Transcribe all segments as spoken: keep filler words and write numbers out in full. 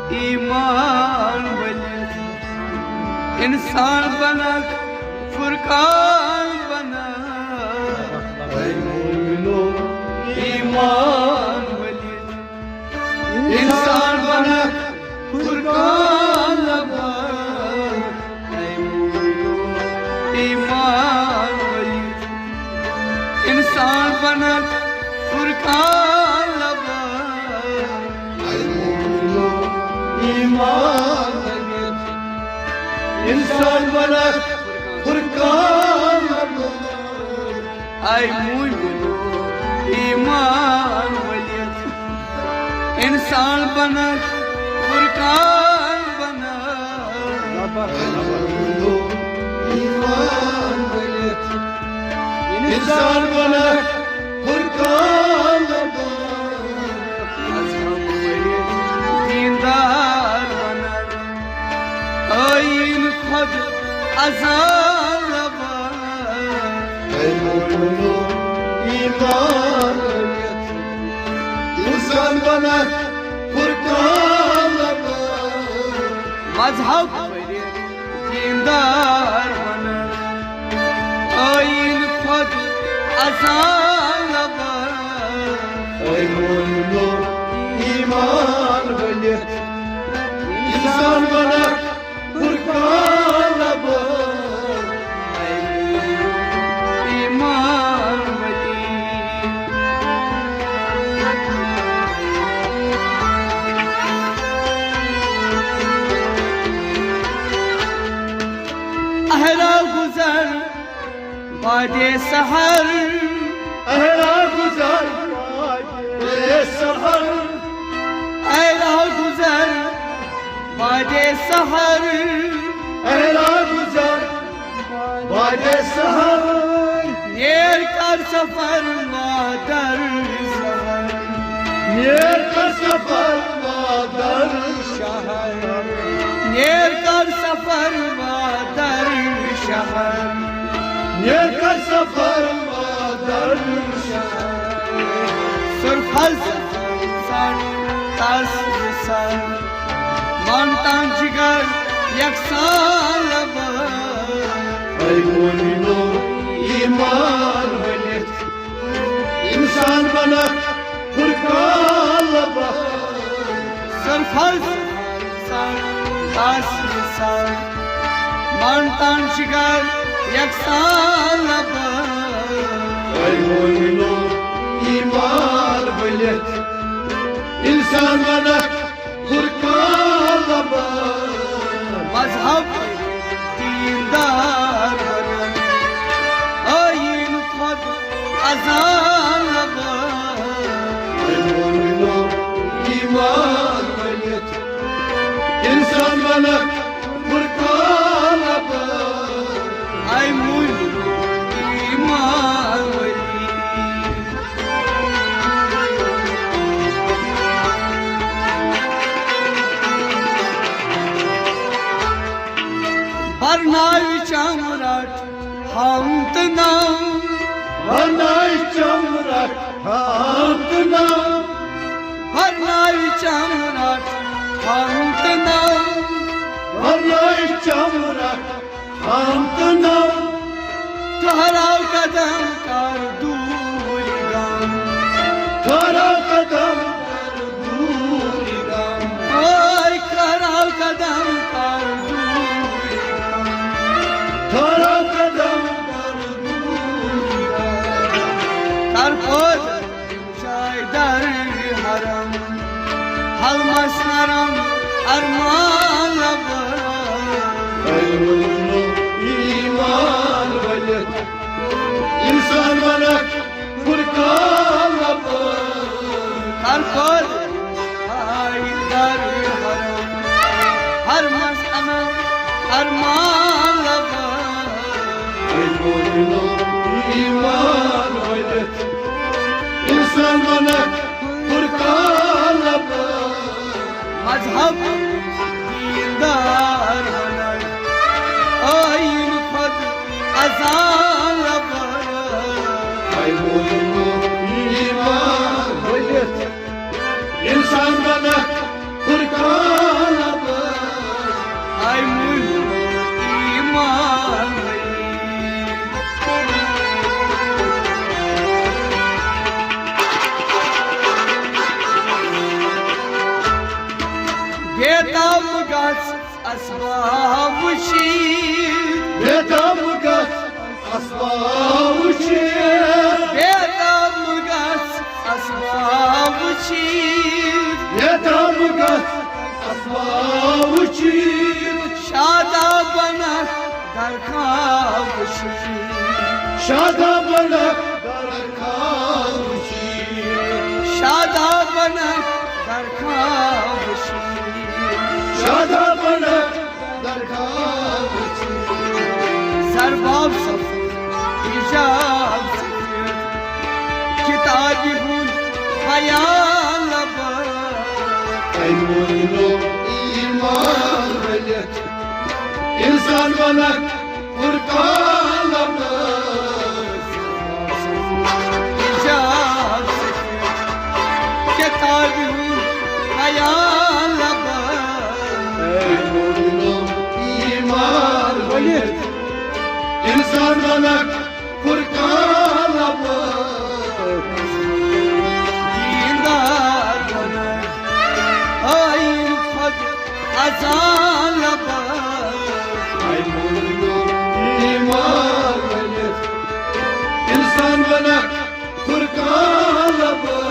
ایمان ؤلِتھ۔ انسان بنکھ فرقان بنکھ۔ اے مومنو، ایمان ؤلِتھ۔ انسان بنکھ فرقان بنکھ۔ اے مومنو، ایمان ؤلِتھ۔ انسان بنکھ فرقان بنکھ۔ اے مومنو، ایمان ؤلِتھ۔ انسان بنکھ فرقان بنکھ۔ اے مومنو، ایمان ؤلِتھ۔ انسان بنکھ فرقان بنکھ۔ اے مومنو، ایمان ؤلِتھ۔ انسان بنکھ فرقان بنکھ۔ مذہب ؤلِتھ، دیندار بنکھ۔ آیین خود اذان لبان۔ اے مومنو، ایمان ؤلِتھ۔ انسان بنکھ فرقان بنکھ۔ مذہب دیندار بنکھ۔ آیین خود اذان لبان۔ اے مومنو، ایمان ؤلِتھ۔ انسان بنکھ فرقان بنکھ۔ اے مومنو، ایمان ؤلِتھ۔ اہلا گزر بادِ سحر۔ اہلا گزر بادِ سحر۔ اہلا گزر بادِ سحر۔ اہلا گزر بادِ سحر۔ نیر کر سفر مادر سحر۔ نیر کر سفر مادر شہر۔ نیر کر سفر مادر شہر۔ نیر کر سفر مادر شہر۔ سرفز سر تس سر۔ من تن جگر یکسان لبان۔ اے مومنو، ایمان ؤلِتھ۔ انسان بنکھ فرقان لبان۔ سرفز سر تس سر۔ من تن جگر یکسان لبان۔ اے مومنو، ایمان ؤلِتھ۔ انسان بنکھ فرقان لبان۔ مذہب دیندار بنکھ۔ آیین خود اذان لبان۔ اے مومنو، ایمان ؤلِتھ۔ انسان بنکھ فرقان لبان۔ اے مومنو، ایمان ؤلِتھ۔ برناوِ چم رٹ ہم تہٕ نم۔ برناوِ چم رٹ ہم تہٕ نم۔ برناوِ چم رٹ ہم تہٕ نم۔ برناوِ چم رٹ ہم تہٕ نم۔ ٹھہراو قدم کر دوٗرِ غم۔ ٹھہراو قدم کر دوٗرِ غم۔ اے ٹھہراو قدم کر دوٗرِ غم۔ ٹھہراو قدم کر دوٗرِ غم۔ کر پٲدٕ جاے در حرم، حلمس نرم ارمان لبان۔ اے مومنو، ایمان ؤلِتھ۔ انسان بنکھ فرقان لبان۔ کر پٲدٕ جاے در حرم، حرمس نرم ارمان لبان۔ اے مومنو، ایمان ؤلِتھ۔ انسان بنکھ فرقان لبان۔ مذہب دیندار بنکھ۔ آیین خود اذان لبان۔ اے مومنو، ایمان ؤلِتھ۔ انسان بنکھ فرقان بے تاب گژھ اسباب وٕچھِتھ۔ بے تاب گژھ اسباب وٕچھِتھ۔ بے تاب گژھ اسباب وٕچھِتھ۔ بے تاب گژھ اسباب وٕچھِتھ۔ شادابن اکھ درخواہ وٕچھِتھ۔ شادابن اکھ درخواہ وٕچھِتھ۔ شادابن اکھ درخواہ وٕچھِتھ۔ شادابن اکھ درخواہ وٕچھِتھ۔ زرباب صفر حجاب سفید کتابہِ ہُنٛد خیال لبہٕ۔ تۄہہِ مونو ایمان ؤلِتھ۔ انسان بنکھ فرقان لبہٕ۔ حجاب سفید کتابہِ ہُنٛد خیال لبہٕ۔ تۄہہِ مونو ایمان ؤلِتھ۔ انسان بنکھ فرقان لبہٕ۔ دیندار بنکھ آیین خود اذان لبہٕ۔ آیہِ مولوی ایمان ؤلِتھ۔ انسان بنکھ فرقان لبہٕ۔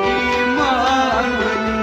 ایمان ؤلِتھ۔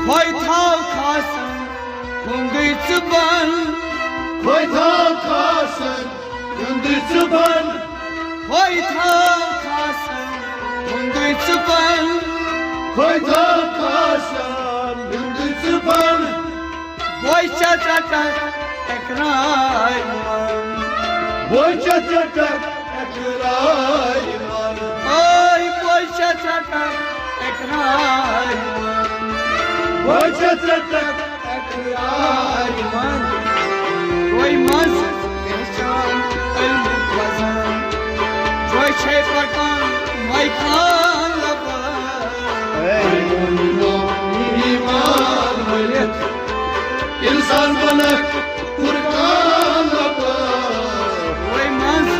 کھوے تھاو کھاسن ہُنٛدُے ژٕ بن۔ کھوے تھاو کھاسن ہُنٛدُے ژٕ بن۔ کھوے تھاو کھاسن ہُنٛدُے ژٕ بن۔ کھوے تھاو کھاسن ہُنٛدُے ژٕ بن۔ بوے چھا ژٹکھ اقرار من۔ بوے چھا ژٹکھ اقرار من۔ اوے بوے چھا ژٹکھ اقرار من۔ بوے چھا ژٹکھ اقرار من۔ بوے منٛز پہچان علمُک وزن۔ بوے چھے پکان میخان لبن۔ اے مونو ایمان ؤلِتھ۔ انسان بنکھ فرقان لبن۔ وے منٛز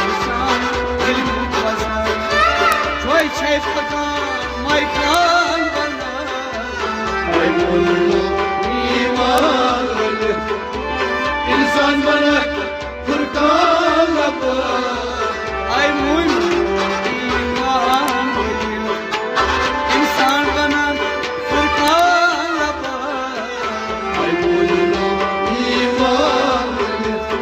انسان علمُک وزن۔ وے چھے پکان میخان بنان۔ وے مونو ایمان ؤلِتھ۔ انسان بنکھ فرقان لبن۔ اے مونو ایمان ؤلِتھ۔ انسان بنان فرقان لبن۔ اے مونو ایمان ؤلِتھ۔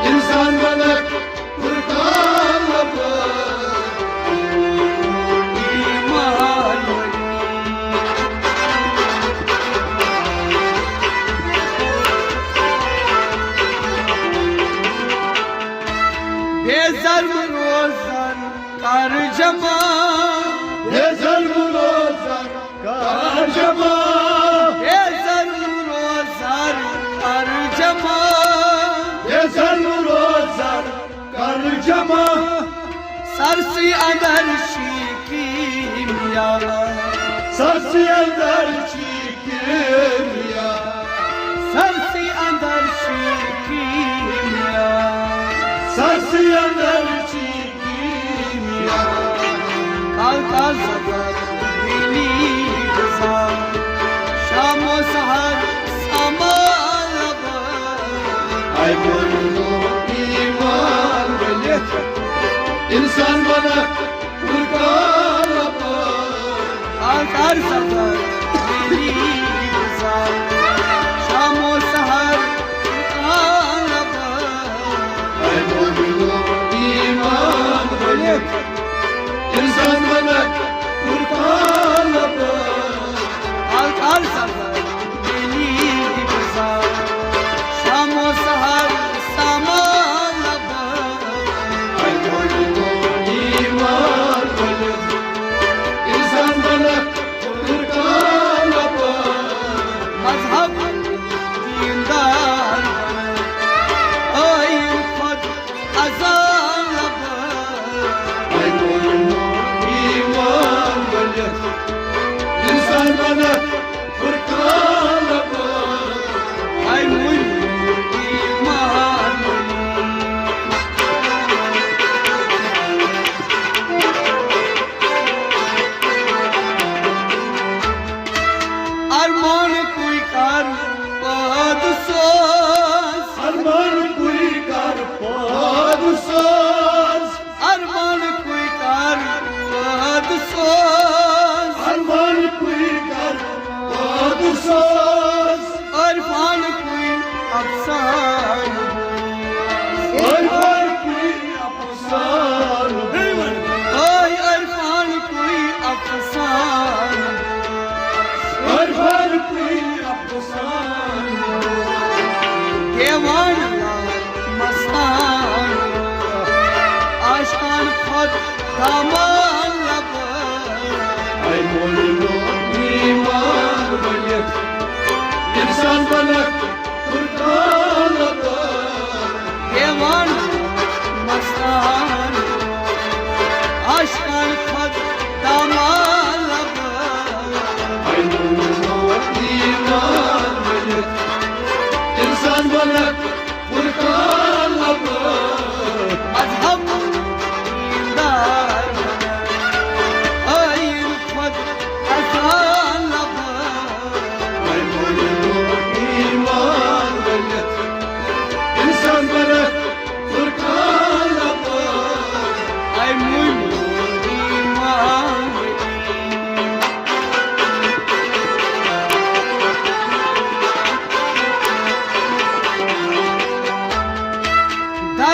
انسان بنکھ فرقان لبن۔ ایمان ؤلِتھ۔ بے ظلم روزن کر جمع۔ بے ظلم روزن کر جمع۔ بے ظلم روزن کر جمع۔ بے ظلم روزن کر جمع۔ سرسٕے اندر چھی کیمیا۔ سرسٕے اندر چھی کیمیا۔ سرسٕے اندر چھی کیمیا۔ سرسٕے اندر چھی کیمیا۔ کل کا زبر ملی غذا۔ شام و سحر سامان لبن۔ اے مونو ایمان ؤلِتھ۔ انسان بنکھ فرقان لبن۔ آ کر سفر میری گزار۔ شام و سحر فرقان لبن۔ اے مونو ایمان ؤلِتھ۔ انسان بنکھ فرقان لبن۔ آ کر سفر میری گزار۔ شام و سحر سامان لبن۔ اے مونو ایمان ؤلِتھ۔ انسان بنکھ فرقان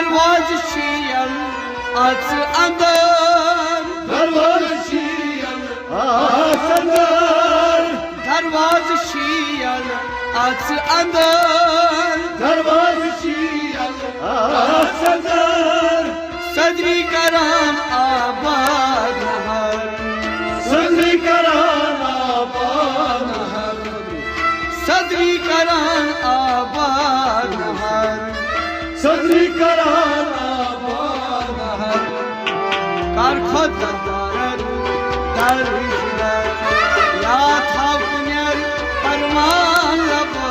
دروازٕ چھِ یَلہٕ اَژٕ اَندَر۔ دروازٕ چھِ یَلہٕ اَژٕ اَندَر۔ دروازٕ چھِ یَلہٕ اَژٕ اَندَر۔ دروازٕ چھِ یَلہٕ اَژٕ اَندَر۔ صدری کران آباد نہر۔ صدری کران آباد نہر۔ صدری کران آباد نہر۔ صدری کران آباد نہر۔ کر خود دارد در ہجرت۔ یاد تھاو کُنیر فرمان لبر۔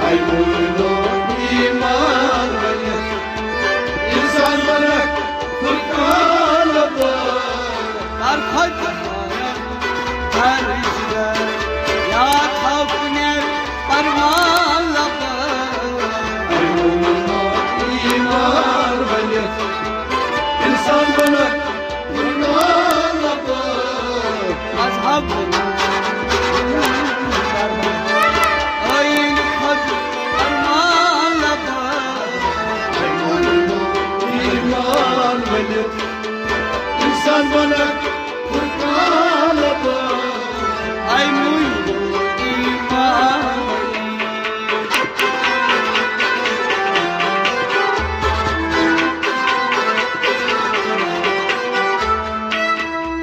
اے مومنو ایمان ؤنِتھ۔ انسان بنک فرقان لبر۔ کر خود دارد در ہجرت۔ یاد تھاو کُنیر فرمان لبر۔ اے مومنو ایمان ؤنِتھ۔ انسان بنک فرقان لبر۔ مذہب آیین خود فرمان لبر۔ اے مومنو ایمان ؤنِتھ۔ انسان بنک فرقان لبر۔ اے مومنو ایمان ؤنِتھ۔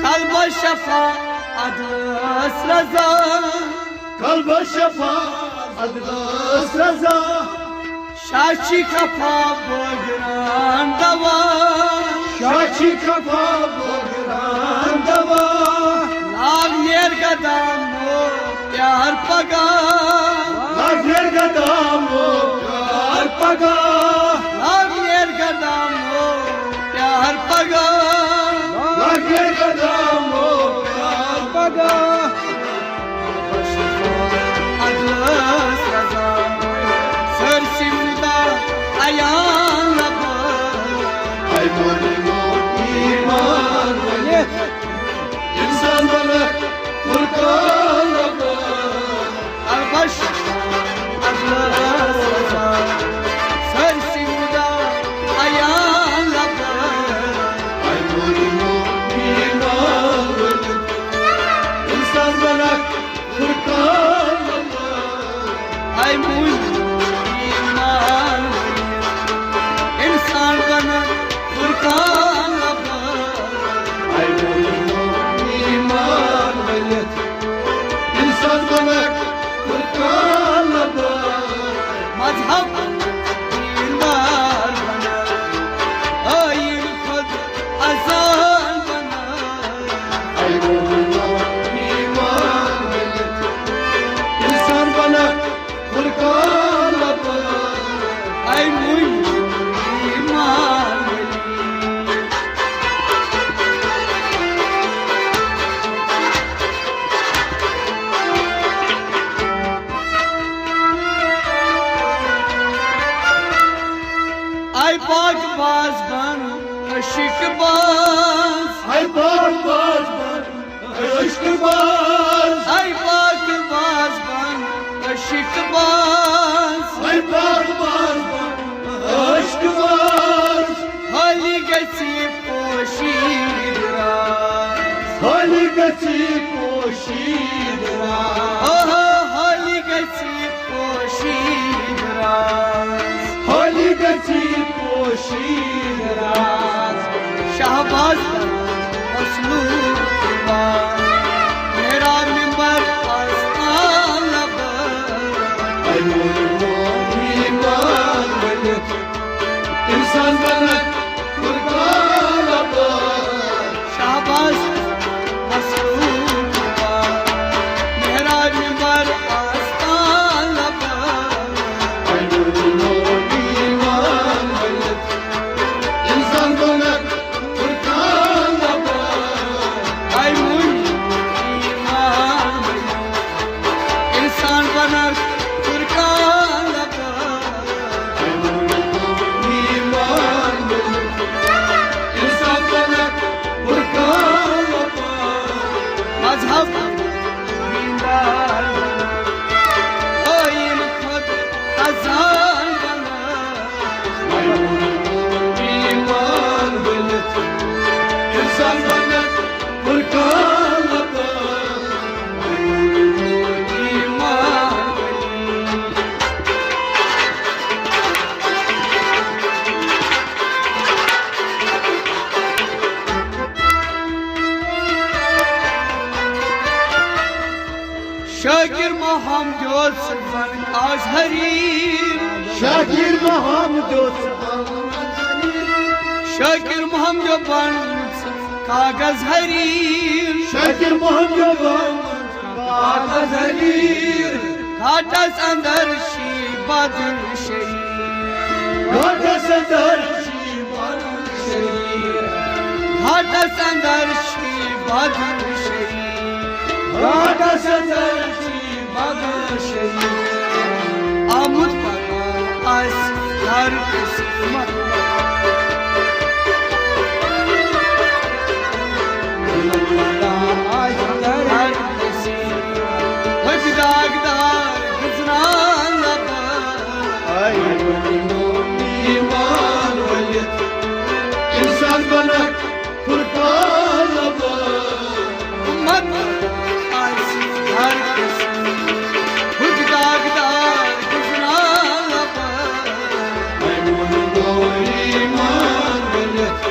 قلبس شفا عدلس رضا۔ قلبس شفا عدلس رضا۔ شاہ چھی کھپا بٲگران دوا۔ شاہ چھی کھپا بٲگران دوا۔ لاگ نیر گدامو پیار پگاہ۔ لاگ نیر گدامو پیار پگاہ۔ لاگ نیر گدامو پیار پگاہ۔ لاگ نیر گدامو پیار پگاہ۔ عدلس رضا۔ سٲرسٕے مُدا عیان لبر۔ اے مومنو ایمان ؤنِتھ۔ انسان بنک فرقان لبر۔ البش عدلس رضا۔ سٲرسٕے مُدا عیان لبر۔ اے مومنو ایمان ؤنِتھ۔ انسان بنک فرقان لبر۔ اے مومنو ایمان ؤنِتھ۔ انسان بنک فرقان لبر۔ اے مومنو ایمان ؤنِتھ۔ انسان بنک فرقان لبر۔ مذہب دیندار بنک۔ آیین خود اذان بنک۔ اے مومنو ایمان ؤنِتھ۔ انسان بنک فرقان لبر۔ اے مومنو ایمان ؤنِتھ۔ اے پاک باز بن عشق باز۔ اے پاک باز بن عشق باز۔ اے پاک باز بن عشق باز۔ اے پاک باز بن عشق باز۔ حالی گژھِ پوشیدٕ راز۔ حالی گژھِ پوشیدٕ راز۔ اوہو، حالی گژھِ پوشیدٕ راز۔ حالی گژھِ پوشیدٕ راز۔ شہباز مصلوب باز۔ محراب ممبر آستان لبر۔ اے مومنو ایمان ؤنِتھ۔ انسان بنک فرقان لبر۔ شہباز مصلوب باز۔ محراب ممبر آستان لبر۔ اے مومنو ایمان ؤنِتھ۔ انسان بنک فرقان لبر۔ اے مومنو ایمان ؤنِتھ۔ انسان بنک فرقان لبر۔ اے مومنو ایمان شاکر محمد یوسف بن اظہری۔ شاکر محمد یوسف۔ شاکر محمد بن کاغذ ہری۔ شاکر محمد بن کاغذ ہری۔ گھاٹس اندر شی بدر شریف۔ گھاٹس اندر شی بدر شریف۔ گھاٹس اندر شی بدر شریف۔ گھاٹس اندر شی بدر شریف۔ آمُت پگاہ آسہِ ہر قٕسمت۔ آمُت پگاہ آسہِ ہر قٕسمت۔ ہوٚکھۍ داغدار گٔژھناو لبہٕ۔ آے ایمان ؤلِتھ۔ اِنسان بنکھ فرقان لبہٕ۔ اُمت آسہِ ہر قٕسمت۔ ہوٚکھۍ داغدار گٔژھناو لبہٕ۔ اے مُنہِ گوٚو ایمان ؤلِتھ۔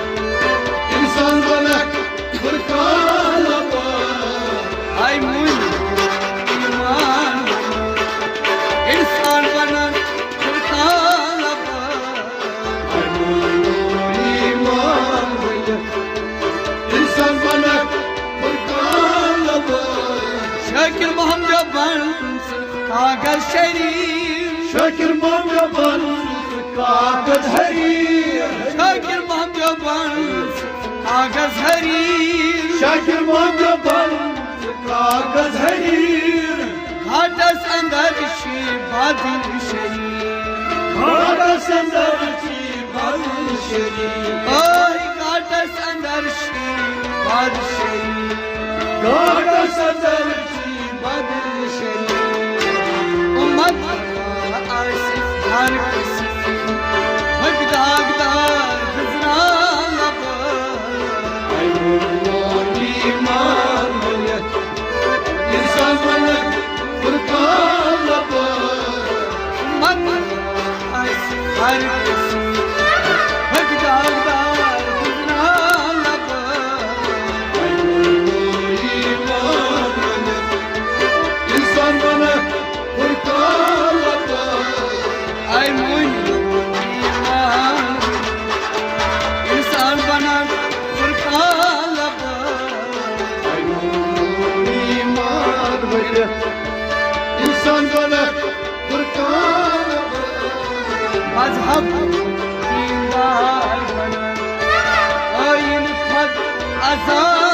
اِنسان بنکھ فرقان لبہٕ۔ اے مُنہِ ایمان ؤلِتھ۔ اِنسان بنکھ فرقان لبہٕ۔ اے مُنہِ گوٚو ایمان ؤلِتھ۔ اِنسان بنکھ فرقان لبہٕ۔ شاکر محمد بن کاغذ شریف۔ شاکر محمد بن کاغذ ہری۔ شاکر محمد بن کاغذ ہری۔ شاکر محمد بن کاغذ ہری۔ گھاٹس اندر شی بدر شریف۔ گھاٹس اندر شی بدر شریف۔ آے گھاٹس اندر شی بدر شریف۔ گھاٹس اندر شی بدر شریف۔ اُمت آسہِ ہر قٕسمت۔ ہوٚکھۍ داغدار گٔژھناو لبہٕ۔ اے مُنہِ گوٚو ایمان ؤلِتھ۔ اِنسان بنکھ فرقان لبہٕ۔ اُمت آسہِ ہر قٕسمت۔ ہوٚکھۍ داغدار گٔژھناو لبہٕ۔ اے مُنہِ گوٚو ایمان ؤلِتھ۔ اِنسان بنکھ فرقان لبہٕ۔ اے مُنہِ ایمان۔ اِنسان بنکھ فرقان لبہٕ۔ اے مُنہِ ایمان ؤلِتھ۔ اِنسان بنکھ فرقان لبہٕ۔ مذہب دیندار بنکھ۔ آیین کھۄتہٕ آزاد